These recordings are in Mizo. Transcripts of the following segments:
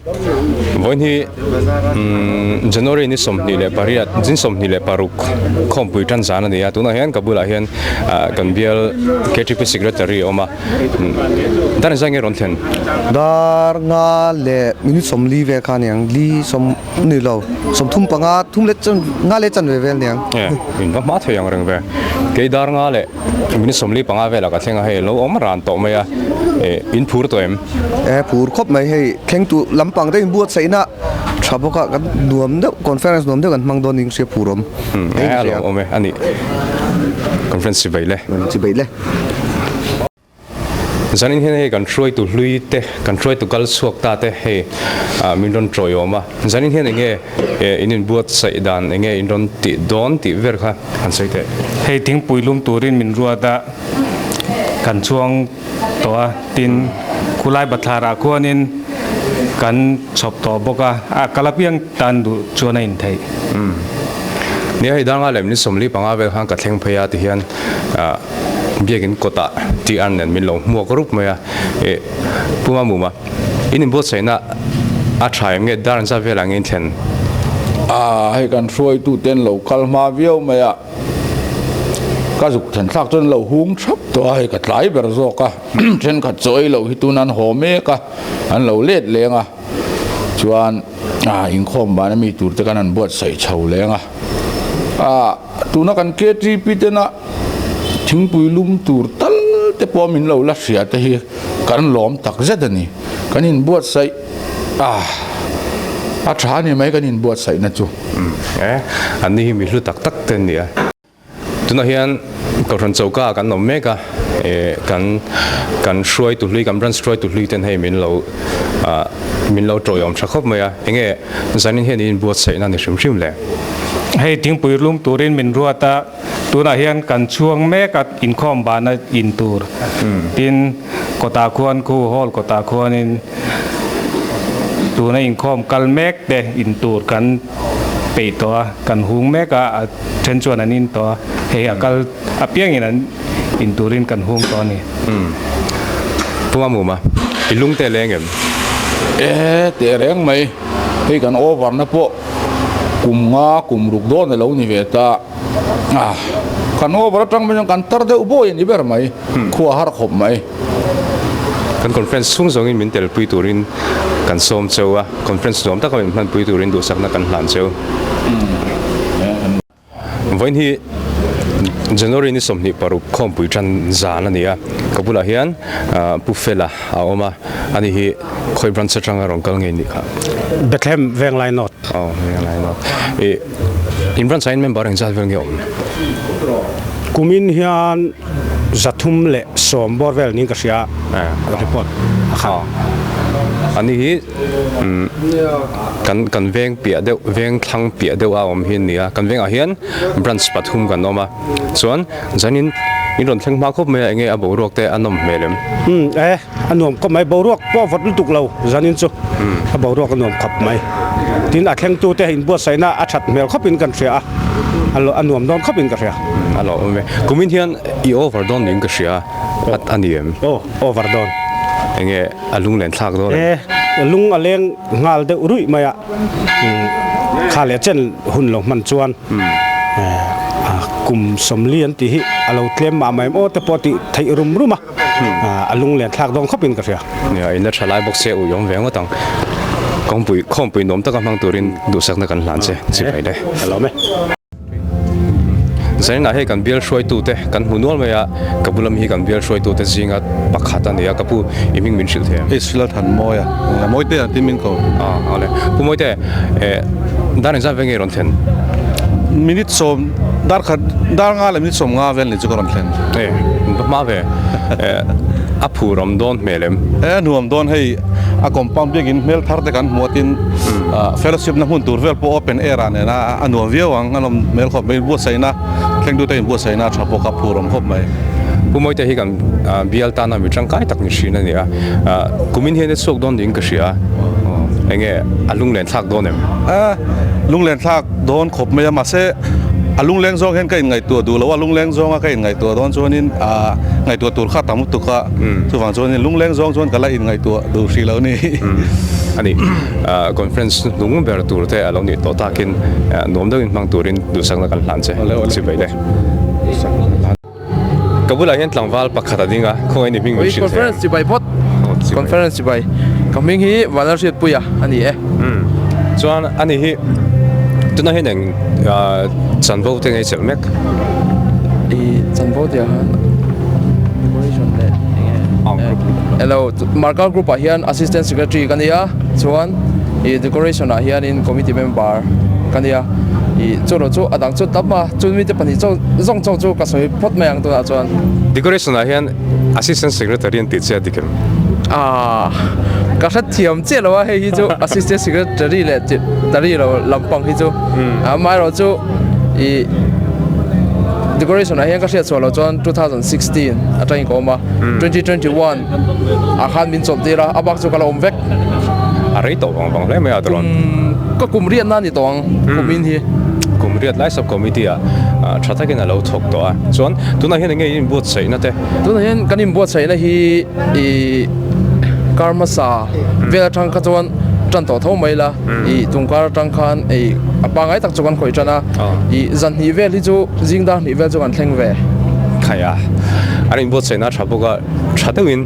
Vawiin hi January ni 28, ni 26 khawmpui tan zan a ni a, tunah hian ka bulah hian kan bial ktp Secretary a awm a, dar engzah nge rawn thlen? Dar nga leh minute 40 vel kha a ni ang, li sawm ni lo, 35, thum leh chan, nga leh chanve vel a ni ang. E, in va hma thei ang reng ve, kei dar nga leh minute 45 velah ka thleng a, hei lo awm ran tawh mai a, e in phur tawh em? E phur khawp mai hei thlengtu lampang te inbuatsaihna tha bawk a kan nuam deuh conference nuam deuh kan hmang dawn in hria phur awm e a lo awm e a nih conference chibai le chibai le. Zanin hian hei kan hruaitu hlui te kan hruaitu kal chhuak ta te hei min rawn tawiawm a zanin hian enge in inbuatsaih dan enge in rawn tih dawn tih ber kha han sawi teh. Hei thingpui lum turin min ruat a kan chhuang tawh a, tin khulai bathlarah khuanin kan chhawp tawh bawk a, a kal apiang tan duh chuan a intheih. Umm. Nia hei danga lem ni 45 vel khan ka thleng phei a tihian ah biakin kawtah TR nen min lo hmuak rup mai a, eh Puma Muma in inbuatsaihna a tha em nge dar an zat velah nge in thlen? Ah hei kan hruaitute an lo kal hma viau mai a. Ka zuk then thlak chuan lo hung thap tawh a, hei ka tlai ber zawk a, thenkhat chaw ei loh hi tuna an haw mek a, an lo let leng a, chuan inkhawm vana mi tur te khan an buatsaih chho leng a, tuna kan KTP tena thingpui lum tur tal te pawh min lo la hria te hi kan lawm tak zet a ni, kan inbuatsaih a tha a ni mai kan inbuatsaihna chu. E, an ni hi mi hlu tak tak te an ni a. Tunah hian Kohhran choka kan awm mek a, e, kan kan hruaitu hlui, kan branch hruaitu hlui ten hei min lo ah min lo tawiawm tha khawp mai a. Enge zanin hian in inbuatsaihna ni hrim hrim le? Hei thingpui lum turin min ruat a, tunah hian kan chhuang mek a inkhawm bana in tur. Tin, kawtah khuan khu hall kawtah khuanin Tuna inkhawm kal mek te in tur kan peih tawh a, kan hung mek a, a then chuan an in tawh a, hei a kal apiangin an in turin kan hung tawh a ni. Umm. Pu Mamuma, i lung te leng em? E, teh reng mai. Hei kan over na pawh kum nga kum ruk dawn a lo ni ve ta. Ah, kan over atang mai chuan kan tar deuh bawi a ni ber mai. Khua har khawp mai. Kan conference chhung zawngin min telpui turin kan sawm cheu a, conference nuam taka min hmanpui turin duhsakna kan hlan cheu. Vawiin hi January ni 26 khawmpui tan zan a ni a, ka bulah hian Pu Fela a awm a, ani hi khawi branch atanga rawn kal ngei nih kha? Bethlehem Venglai North. Aw, Venglai North. Ih, in branch ah hian member engzat vel nge awm? Kumin hian 310 bawr vel niin ka hria a, report a khat. Ani hi kan kan veng piah deuh, veng thlang piah deuh a awm hi a ni a, kan vengah hian branch pathum kan awm a, chuan zanin in rawn thleng hma khawp mai a, enge a boruak te a nawm hmel em? Umm e, a nuam khawp mai, boruak pawh a vawt lutuk lo zanin chu a boruak a nuam khawp mai. Tin a thlengtu te inbuatsaihna a that hmel khawpin kan hria a, a nuam dawn khawpin ka hria. A lo awm e. Kumin hian i over dawn niin ka hria a a ni em? Aw, over dawn. Enge a lung len thlak dawn em? E, lung a leng nghal deuh ruih mai a, kha leh chen hun lo hman chuan kum 40 an tih hi a lo tlem mah mai em aw te pawh tih theih rum rum a, a lung len thlak dawn khawpin ka hria. Nia, in la tha lai bawk se ui awm ve ngawt ang. Kawngpui, khawmpui nuam taka hmang turin duhsakna kan hlan che, chibai le. A lawm e. Zaninah hei kan bial hruaitute kan hmu nual mai a, ka bula mi hi kan bial hruaitute zinga pakhat a ni a, ka pu i hming min hrilh thei em? Hei Sila Thanmawi a, Mawite an tin min ko. Aw le, Pu Mawite, dar engzat vel nge i rawn thlen? Minute sawm, dar khat, dar nga leh minute 50 vel ni chu ka rawn thlen. E, va hma ve, a phur awm dawn hmel em? E, nuam dawn hei, a compound biakin hmel thar te kan hmu a tin, fellowship na hmun tur vel pawh open air ah nena a nuam viau ang, a nawm hmel khawp mai, inbuatsaihna thlengtute inbuatsaihna a tha bawk a, phur awm khawp mai. Pu Mawite hi kan bial tana mi tangkai tak ni hrin a ni a, kumin hian i chhuak dawn niin ka hria a, enge a lunglen thlak dawn em? A lunglen thlak dawn khawp mai a, mahse a lungleng zawng hian ka inngaihtuah duh lo a, lungleng zawnga ka inngaihtuah dawn chuanin ngaihtuah tur kha a tam lutuk a, chuvang chuanin lungleng zawng chuan ka la inngaihtuah duh hrih lo a ni. a ni. Conference hnung ber tur te a lo nih tawh takin nuam deuhin hmang turin duhsakna kan hlan che. Chibai le. Ka bulah hian tlangval pakhat a ding a, khawngaih ni hming min hrilh thei ang. Conference chibai phawt. Conference chibai. Ka hming hi Vanlalhriatpuia a ni e. Chuan ani hi tunah hian eng chanvo te ngei chelh mek? I chanvo tih ah hian decoration leh eng nge hello Markar group ah hian assistant secretary ka nia chuan i decoration ah hianin committee member ka nia i chu erawh chu a dang chu tam a chu mite pahnih chauh zawng chauh chu ka sawi phawt mai ang tunah chuan. Decoration ah hian assistant secretary an tih che a dik em? Aaa ka hrethiam chiah lo a hei hi chu assistant secretary leh tari lo lampang hi chu amaherawh chu ih decoration ah hian ka hriat chhuah loh chuan 2016 atangin ka awm a 2021 ah khan min chawlh tir a a bak chu ka la awm vek. A rei tawh vang vang hle mai a tirawn. Ka kum riatna a ni tawh ang kum in hi. Kum riat lai sub committee ah tha takin a lo thawk tawh a chuan tunah hian enge inbuatsaihna te. Tunah hian kan inbuatsaihna hi ih kar hmasa vel atang kha chuan tan tawh tho mai la ih tum kar atang khan ih a pangngai tak chu kan khawih tan a ih zan hnih vel hi chu zing dar hnih vel chu kan thleng ve. Khaia an inbuatsaihna a tha bawk a tha deuhin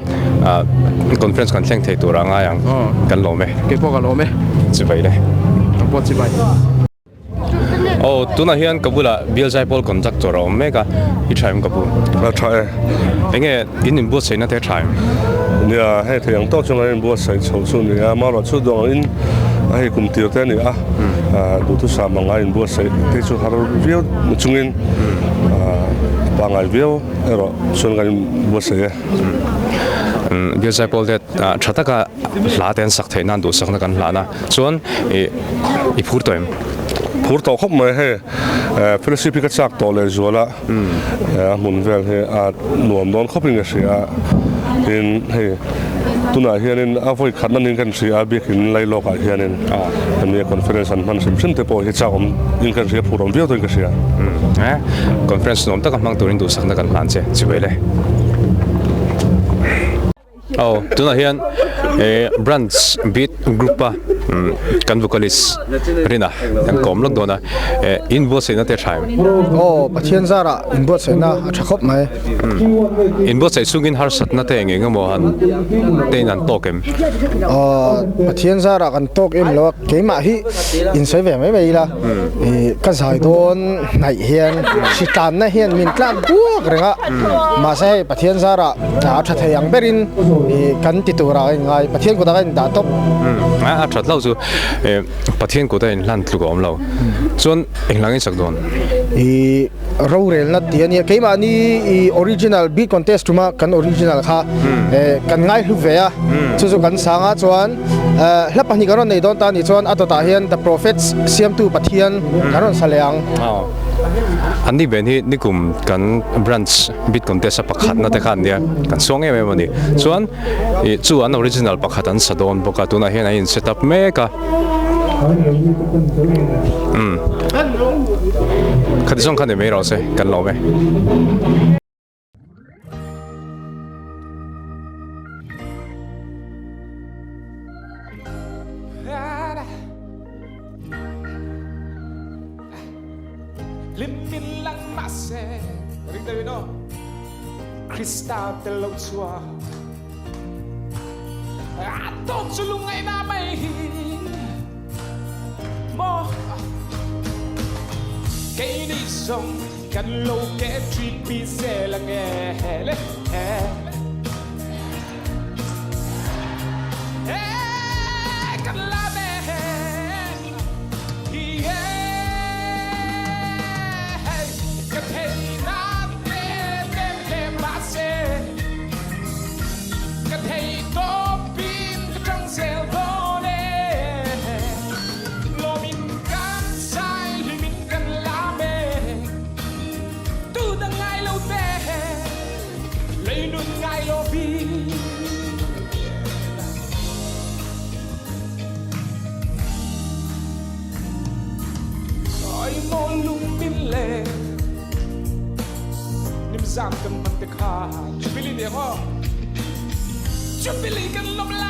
conference kan thleng thei tur a ngai ang kan lawm e. Keipawh ka lawm e. Chibai le. Ka pawh chibai. Aw tunah hian ka bulah Bial Zaipawl conductor a awm mek a, i tha em ka pu? A tha e. Enge in inbuatsaihna te a tha em? Nia, hei thei ang tawk chuan kan inbuatsaih chho chu a ni a, amaherawh chu duang in a hei kum tir te a ni a, duhthusam anga inbuatsaih te chu har viau chungin a pangngai viau erawh chuan kan inbuatsaih e. Bial Zaipawl te tha taka hla te an sak theih nan duhsakna kan hlan a, chuan ih i phur tawh em? Phur tawh khawp mai hei fellowship hi ka chak tawh leh zual a, a hmun vel hi a nuam dawn khawp in ka hria a, tin hei tunah hianin a vawi khatna niin kan hria a biakin lai lawk ah hianin hemi conference an hman hrim hrim te pawh hi chak awm in kan hria phur awm viau tawhin ka hria. Conference nuam taka hmang turin duhsakna kan hlan che chibai le. Aw tunah hian branch beat group a kan vocalist Rina kan kawm lawk dawn a in buatsaihna te a tha em? Aw Pathian zarah in buatsaihna a tha khawp mai. In buatsaih chungin harsatna te eng eng emaw han te in an tawk em? Aw Pathian zarah kan tawk em lo a keimah hi in sawi ve mai mai ila ka zai dawn hnaih hian hritlanna hian min tlak buak reng a mahse hei Pathian zarah A tha thei ang berin kan ti tur ah a inngai, Pathian kutah ka indah tawp. A that lo chu Pathian kut a inhlan tluk a awm lo. Chuan englang in sak dawn? I rorelna tih a nia, keimahni i original beat contest tuma kan original kha kan ngai hlu ve a, chu chu kan sang a chuan hla pahnih kan rawn nei dawn ta a nih chuan a dawtah hian The Prophets siamtu Pathian kan rawn sa leh ang. An ni ben hi nikum kan branch Beat contest a pakhatna te kha an nia, kan suang em em a ni. Chuan ih chu an original pakhat an sa dawn bawk a, tunah hian an in set up mek a. Umm khati zawng kha ni mai rawh se, kan lawm e. Hlim min lang mahse ring deuhin aw Krista tel lo chuan a tawp chu lungngaihna mai hi maw Keini zawng kan lo ke ṭhipi zel ange le Kan la ve. Jubilee kan lawm lai.